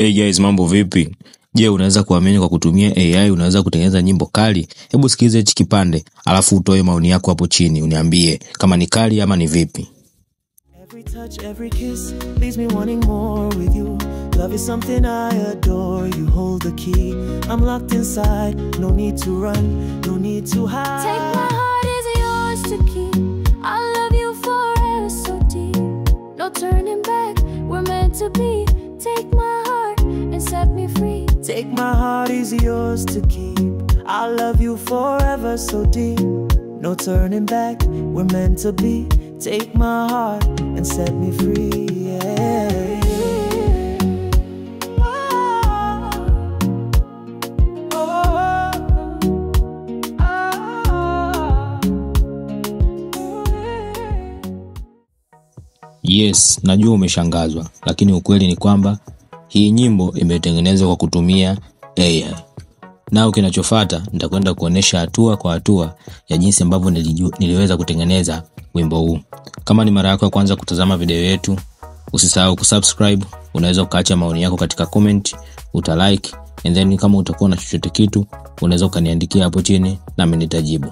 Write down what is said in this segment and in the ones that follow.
Hey guys, mambo vipi? Je, unaweza kuamini kwa kutumia AI unaweza kutengeneza nyimbo kali? Hebu sikiliza hichi kipande, alafu utoe maoni yako hapo chini, uniambie kama ni kali ama ni vipi. Every touch, every kiss leaves me wanting more with you. Love is something I adore. You hold the key. I'm locked inside. No need to run, no need to hide. Take my heart is yours to keep. I love you forever so deep. No turning back, we're meant to be. Take my heart and set me free. Take my heart is yours to keep. I love you forever so deep. No turning back, we're meant to be. Take my heart and set me free. Yeah. Oh, oh, oh, oh. Yes, najua umeshangazwa, lakini ukweli ni kwamba hii nyimbo imetengenezwa kwa kutumia AI. Nao kinachofuata nitakwenda kuonesha hatua kwa hatua ya jinsi ambavyo niliweza kutengeneza wimbo huu. Kama ni mara yako ya kwanza kutazama video yetu, usisahau kusubscribe, unaweza ukaacha maoni yako katika comment, uta like, and then kama utakuwa na chochote kitu, unaweza ukaniandikia hapo chini na mimi nitajibu.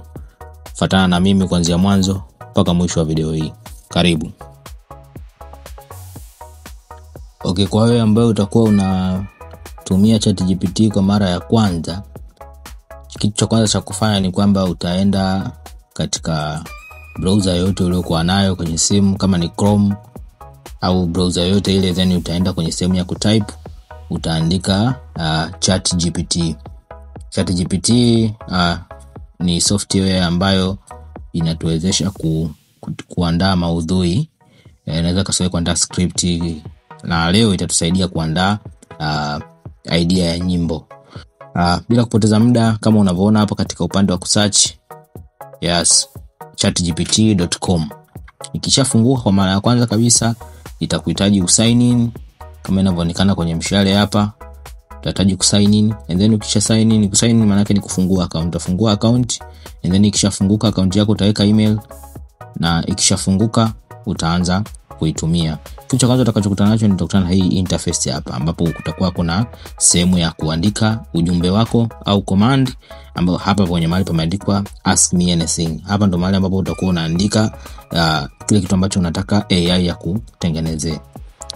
Fuatana na mimi kuanzia mwanzo mpaka mwisho wa video hii. Karibu. Okay, kwa wewe ambaye utakuwa unatumia ChatGPT kwa mara ya kwanza, kitu cha kwanza cha kufanya ni kwamba utaenda katika browser yoyote uliyokuwa nayo kwenye simu, kama ni Chrome au browser yoyote ile, then utaenda kwenye sehemu ya kutype, utaandika ChatGPT. ChatGPT ni software ambayo inatuwezesha kuandaa maudhui, inaweza kusaidia kuandaa script, na leo itatusaidia kuandaa idea ya nyimbo. Bila kupoteza muda, kama unavyoona hapa katika upande wa kusearch, yes, chatgpt.com. Ikishafunguka kwa mara ya kwanza kabisa itakuhitaji usign in kama inavyoonekana kwenye mshale hapa. Utahitaji kusign in, and then ukisha sign in, kusign in maana yake ni kufungua account. Utafungua account, and then ikishafunguka account yako utaweka email, na ikishafunguka utaanza kuitumia. Kitu cha kwanza utakachokutana nacho ni utakutana na hii interface hapa, ambapo kutakuwa kuna sehemu ya kuandika ujumbe wako au command, ambapo hapa kwenye mahali pameandikwa ask me anything. Hapa ndo mahali ambapo utakuwa unaandika kile kitu ambacho unataka AI ya kutengenezee.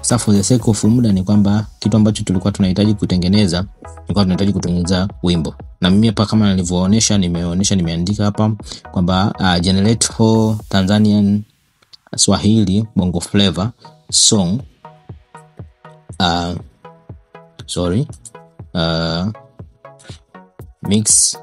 Sasa for the sake of muda ni kwamba kitu ambacho tulikuwa tunahitaji kutengeneza, tulikuwa tunahitaji kutengeneza wimbo. Na mimi hapa kama nilivyoonyesha, nimeonyesha nimeandika hapa kwamba generate for Tanzanian Swahili Bongo Flava song, mix,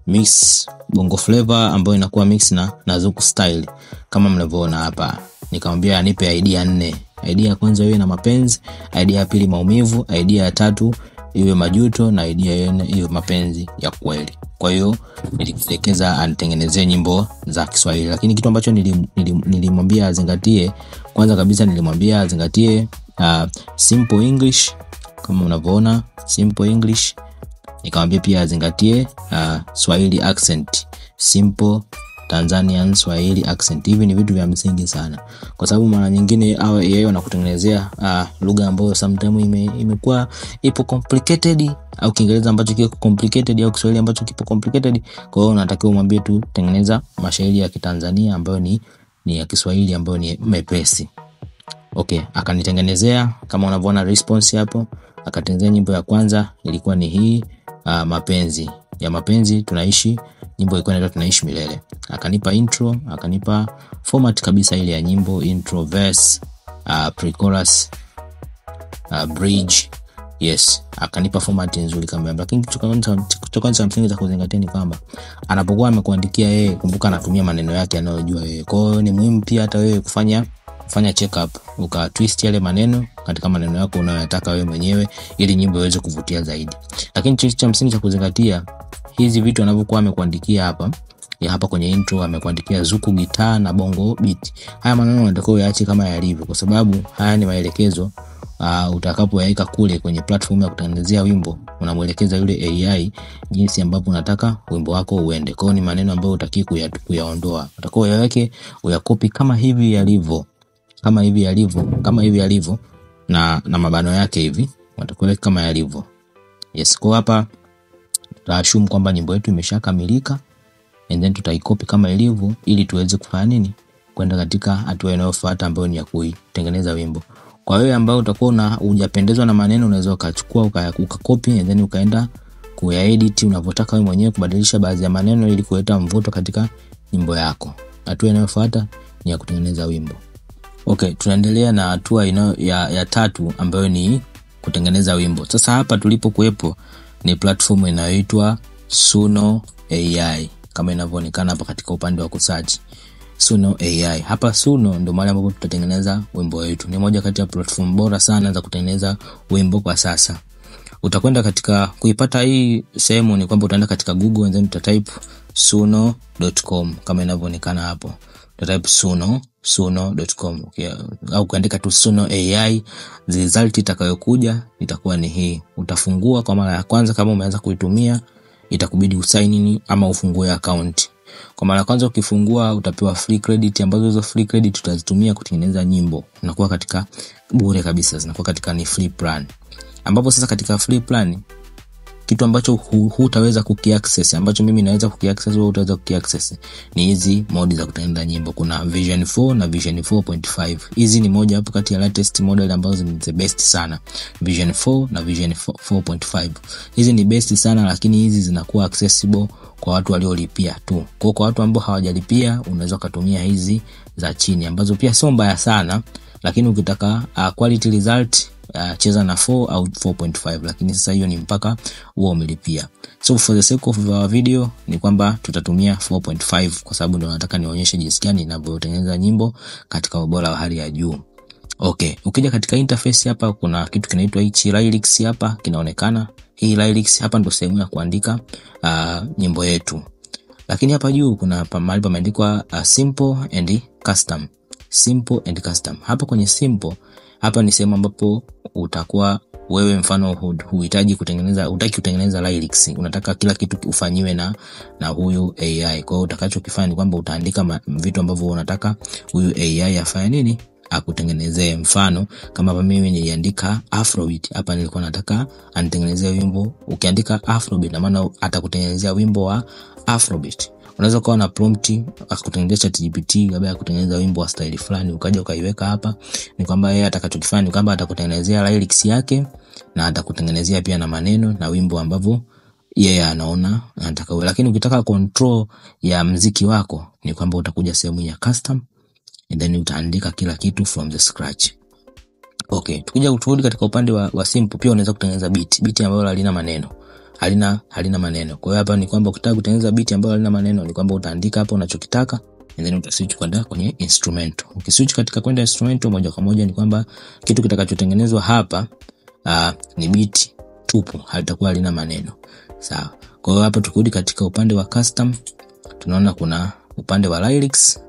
mix Bongo Flava ambayo inakuwa mix na Zuku style kama mnavyoona hapa. Nikamwambia anipe idea 4. Idea ya kwanza iwe na mapenzi, idea ya pili maumivu, idea ya tatu iwe majuto, na idea ya nne iwe mapenzi ya kweli. Kwa hiyo nilielekeza anitengenezee nyimbo za Kiswahili, lakini kitu ambacho nilimwambia azingatie, kwanza kabisa nilimwambia azingatie simple English kama unavyoona, simple English. Nikamwambia pia azingatie Swahili accent, simple Tanzanian Swahili accent. Hivi ni vitu vya msingi sana, kwa sababu mara nyingine hao AI wanakutengenezea lugha ambayo sometimes imekuwa ipo complicated, au Kiingereza ambacho kiko complicated, au Kiswahili ambacho kipo complicated. Kwa hiyo unatakiwa umwambie tu tengeneza mashairi ya Kitanzania ambayo ni ya Kiswahili ambayo ni mepesi. Okay, akanitengenezea kama unavyoona response hapo. Akatengenezea nyimbo ya kwanza ilikuwa ni hii, mapenzi ya mapenzi tunaishi, nyimbo ilikuwa inaitwa Tunaishi Milele. Akanipa intro, akanipa format kabisa ile ya nyimbo, intro, verse, pre-chorus, bridge. Yes, akanipa format nzuri kama hiyo. Lakini kitu cha kwanza msingi cha kuzingatia ni kwamba anapokuwa amekuandikia yeye, kumbuka anatumia maneno yake anayojua yeye. Kwa hiyo ni muhimu pia hata wewe kufanya check up, uka twist yale maneno katika maneno yako unayotaka wewe mwenyewe ili nyimbo iweze kuvutia zaidi. Lakini kitu cha msingi cha kuzingatia, hizi vitu anavyokuwa amekuandikia hapa, ya hapa kwenye intro amekuandikia Zuku guitar na bongo beat. Haya maneno unatakiwa uyaache kama yalivyo, kwa sababu haya ni maelekezo. Utakapoyaweka kule kwenye platform ya kutengenezea wimbo, unamuelekeza yule AI jinsi ambavyo unataka wimbo wako uende. Kwa hiyo ni maneno ambayo hutaki kuyaondoa. Utakuwa uyaweke, uyakopi kama hivi yalivyo. Kama hivi yalivyo, kama hivi yalivyo. na mabano yake hivi, unatakiwa kama yalivyo. Yes, kwa hapa tutaassume kwamba nyimbo yetu imeshakamilika and then tutaikopi kama ilivyo ili tuweze kufanya nini? Kwenda katika hatua inayofuata ambayo ni ya kuitengeneza wimbo. Kwa wewe ambao utakuwa hujapendezwa na maneno, unaweza ukachukua ukakopi and then ukaenda kuyaedit unavyotaka wewe mwenyewe, kubadilisha baadhi ya maneno ili kuleta mvuto katika nyimbo yako. Hatua inayofuata ni ya kutengeneza wimbo. Okay, tunaendelea na hatua ya tatu ambayo ni kutengeneza wimbo. Sasa hapa tulipokuwepo ni platform inayoitwa Suno AI kama inavyoonekana hapa katika upande wa kusearch. Suno AI. Hapa Suno ndio mahali ambapo tutatengeneza wimbo wetu. Ni moja kati ya platform bora sana za kutengeneza wimbo kwa sasa. Utakwenda katika kuipata hii sehemu ni kwamba utaenda katika Google and then utatype suno.com kama inavyoonekana hapo. Utatype suno.com, okay, au kuandika tu Suno AI, result itakayokuja itakuwa ni hii. Utafungua kwa mara ya kwanza, kama umeanza kuitumia itakubidi usign in ama ufungue account. Kwa mara ya kwanza ukifungua utapewa free credit, ambazo hizo free credit utazitumia kutengeneza nyimbo. Unakuwa katika bure kabisa, zinakuwa katika ni free plan. Ambapo sasa katika free plan kitu ambacho hutaweza kukiaccess, ambacho mimi naweza kukiaccess, wewe utaweza kukiaccess, ni hizi modi za kutengeneza nyimbo. Kuna version 4 na version 4.5. Hizi ni moja hapo kati ya latest model ambazo ni the best sana. Version 4 na version 4.5. Hizi ni best sana, lakini hizi zinakuwa accessible kwa watu waliolipia tu. Kwa watu ambao hawajalipia unaweza kutumia hizi za chini ambazo pia sio mbaya sana, lakini ukitaka quality result cheza na 4 au 4.5, lakini sasa hiyo ni mpaka huo umelipia. So for the sake of our video ni kwamba tutatumia 4.5 kwa sababu ndio nataka nionyeshe jinsi gani ninavyotengeneza nyimbo katika ubora wa hali ya juu. Okay, ukija katika interface hapa kuna kitu kinaitwa hichi lyrics hapa kinaonekana. Hii lyrics hapa ndio sehemu ya kuandika nyimbo yetu. Lakini hapa juu kuna mahali pameandikwa simple and custom. Simple and custom. Hapa kwenye simple, hapa ni sehemu ambapo utakuwa wewe mfano huhitaji kutengeneza, hutaki kutengeneza lyrics, unataka kila kitu ufanyiwe na huyu AI. Kwa hiyo utakachokifanya ni kwamba utaandika vitu ambavyo unataka huyu AI afanye nini, akutengenezee. Mfano kama hapa mimi niliandika Afrobeat, hapa nilikuwa nataka anitengenezee wimbo. Ukiandika Afrobeat na maana atakutengenezea wimbo wa Afrobeat. Unaweza kuwa na prompt akutengenezea ChatGPT labda akutengeneza wimbo wa style fulani, ukaja ukaiweka hapa. Ni kwamba yeye atakachokifanya ni kwamba atakutengenezea lyrics yake na atakutengenezea pia na maneno na wimbo ambavyo yeye anaona anataka. Lakini ukitaka control ya mziki wako ni kwamba utakuja sehemu ya custom and then utaandika kila kitu from the scratch. Okay, tukija turudi katika upande wa simple, pia unaweza kutengeneza beat ambayo halina maneno. Halina maneno. Kwa hiyo hapa ni kwamba ukitaka kutengeneza beat ambayo halina maneno ni kwamba utaandika hapo unachokitaka and then utaswitch kwenda kwenye instrumental. Ukiswitch katika kwenda instrumental moja kwa moja ni kwamba kitu kitakachotengenezwa hapa ni beat tupu, halitakuwa halina maneno. Sawa. Kwa hiyo hapa tukirudi katika upande wa custom tunaona kuna upande wa lyrics,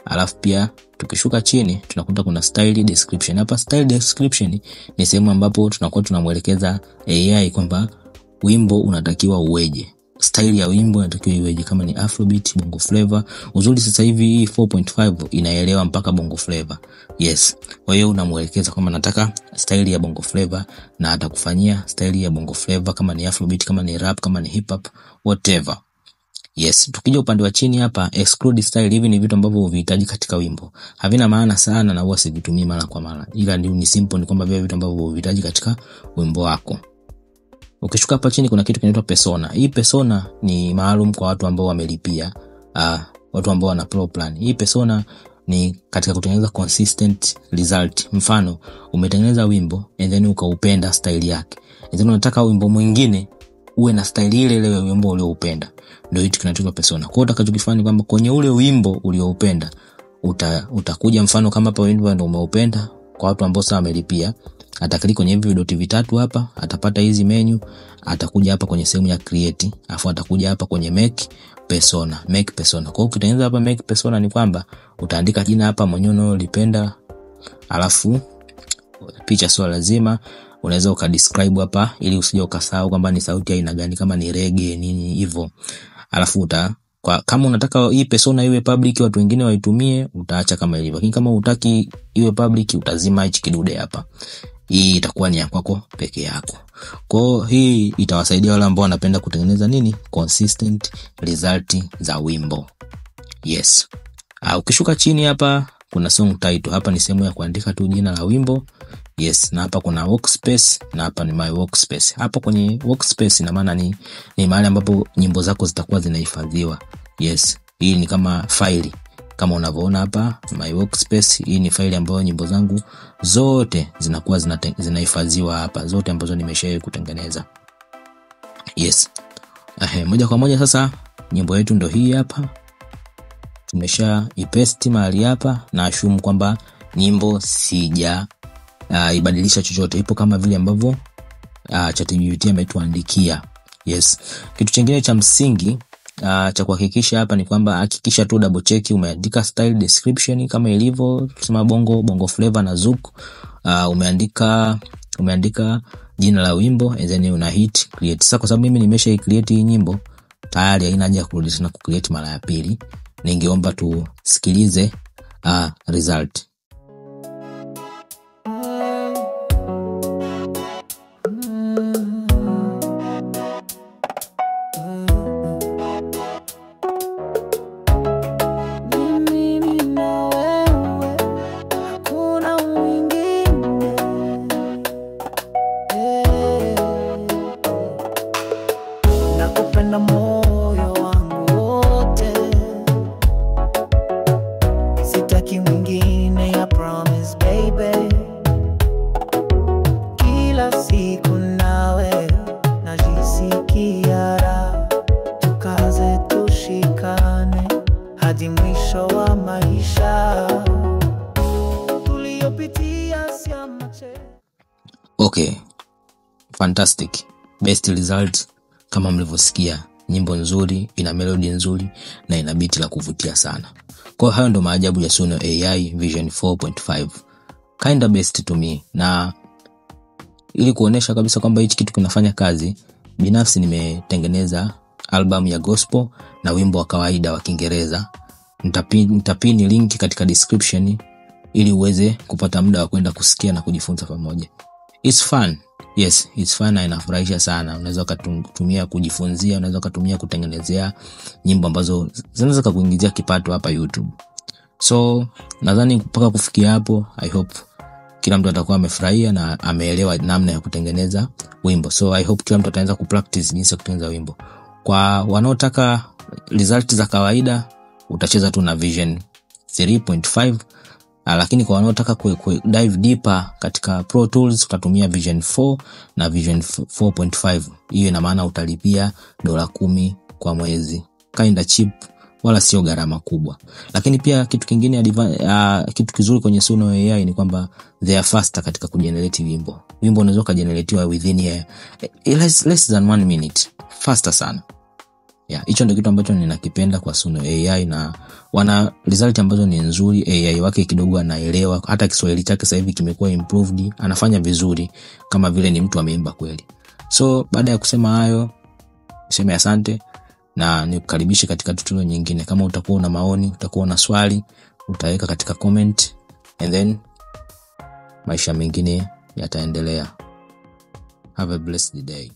alafu pia tukishuka chini tunakuta kuna style description. Hapa style description ni sehemu ambapo tunakuwa tunamuelekeza AI kwamba wimbo unatakiwa uweje, style ya wimbo inatakiwa iweje, kama ni Afrobeat, Bongo Flava. Uzuri sasa hivi hii 4.5 inaelewa mpaka Bongo Flava. Yes. Kwa hiyo unamuelekeza kwamba nataka style ya Bongo Flava na atakufanyia style ya Bongo Flava, kama ni Afrobeat, kama ni rap, kama ni hip hop, whatever. Yes, tukija upande wa chini hapa exclude style, hivi ni vitu ambavyo huvihitaji katika wimbo. Havina maana sana na huwa sivitumii mara kwa mara. Ila ni simple, ni kwamba vile vitu ambavyo huvihitaji katika wimbo wako. Ukishuka hapa chini kuna kitu kinaitwa persona. Hii persona ni maalum kwa watu ambao wamelipia, watu ambao wana pro plan. Hii persona ni katika kutengeneza consistent result. Mfano, umetengeneza wimbo and then ukaupenda style yake. And then unataka wimbo mwingine uwe na style ile ile ya wimbo ulioupenda. Ndio hicho kinachoitwa persona. Kwa hiyo utakachokifanya ni kwamba kwenye ule wimbo ulioupenda utakuja, mfano kama hapa wimbo ndio umeupenda, kwa watu ambao sasa wamelipia, ataklik kwenye hivi vidoti vitatu hapa, atapata hizi menu, atakuja hapa kwenye sehemu ya create, afu atakuja hapa kwenye make persona, make persona. Kwa hiyo ukitengeneza hapa make persona ni kwamba utaandika jina hapa mwenyewe unalolipenda, alafu picha sio lazima, unaweza ukadescribe hapa ili usije ukasahau kwamba ni sauti aina gani, kama ni reggae nini hivyo. Alafu Kwa kama unataka hii persona iwe public watu wengine waitumie, utaacha kama ilivyo. Lakini kama hutaki iwe public, utazima hichi kidude hapa. Hii itakuwa ni ya kwako peke yako. Kwa hii itawasaidia wale ambao wanapenda kutengeneza nini? Consistent result za wimbo. Yes. Ukishuka chini hapa kuna song title. Hapa ni sehemu ya kuandika tu jina la wimbo. Yes, na hapa kuna workspace na hapa ni my workspace. Hapa kwenye workspace ina maana ni mahali ambapo nyimbo zako zitakuwa zinahifadhiwa. Yes, hii ni kama faili. Kama unavyoona hapa my workspace, hii ni faili ambayo nyimbo zangu zote zinakuwa zinahifadhiwa hapa, zote ambazo nimeshawahi kutengeneza. Yes. Moja kwa moja sasa nyimbo yetu ndo hii hapa. Tumesha ipaste mahali hapa na assume kwamba nyimbo sija ibadilisha chochote, ipo kama vile ambavyo ChatGPT ametuandikia. Yes. Kitu kingine cha msingi cha kuhakikisha hapa ni kwamba hakikisha tu double check umeandika style description kama ilivyo, tusema bongo flavor na zouk. Umeandika jina la wimbo and then una hit create. Sasa kwa sababu mimi nimesha create hii nyimbo tayari, haina haja ya kurudi tena ku create mara ya pili. Ningeomba tusikilize result. Okay, fantastic. Best result kama mlivyosikia, nyimbo nzuri, ina melody nzuri na ina beat la kuvutia sana. Kwa hayo ndo maajabu ya Suno AI Vision 4.5. Kinda best to me. Na ili kuonesha kabisa kwamba hichi kitu kinafanya kazi, binafsi nimetengeneza album ya gospel na wimbo wa kawaida wa Kiingereza. Nitapini link katika description ili uweze kupata muda wa kwenda kusikia na kujifunza pamoja. It's fun. Yes, it's fun na inafurahisha sana. Unaweza kutumia kujifunzia, unaweza kutumia kutengenezea nyimbo ambazo zinaweza kukuingizia kipato hapa YouTube. So, nadhani mpaka kufikia hapo, I hope kila mtu atakuwa amefurahia na ameelewa namna ya kutengeneza wimbo. So, I hope kila mtu ataanza kupractice jinsi ya kutengeneza wimbo. Kwa wanaotaka result za kawaida, utacheza tu na Vision 3.5. Lakini kwa wanaotaka ku dive deeper katika Pro Tools utatumia Vision 4 na Vision 4.5. Hiyo ina maana utalipia $10 kwa mwezi. Kinda cheap, wala sio gharama kubwa. Lakini pia kitu kingine kitu kizuri kwenye Suno AI ni kwamba they are faster katika kugenerate wimbo. Wimbo unaweza kugeneratiwa within less than 1 minute. Faster sana. Yeah, hicho ndio kitu ambacho ninakipenda kwa Suno AI, na wana result ambazo ni nzuri. AI wake kidogo anaelewa, hata Kiswahili chake sasa hivi kimekuwa improved, anafanya vizuri kama vile ni mtu ameimba kweli. So baada ya kusema hayo, niseme asante na nikukaribishe katika tutorial nyingine. Kama utakuwa una maoni, utakuwa una swali, utaweka katika comment and then maisha mengine yataendelea. Have a blessed day.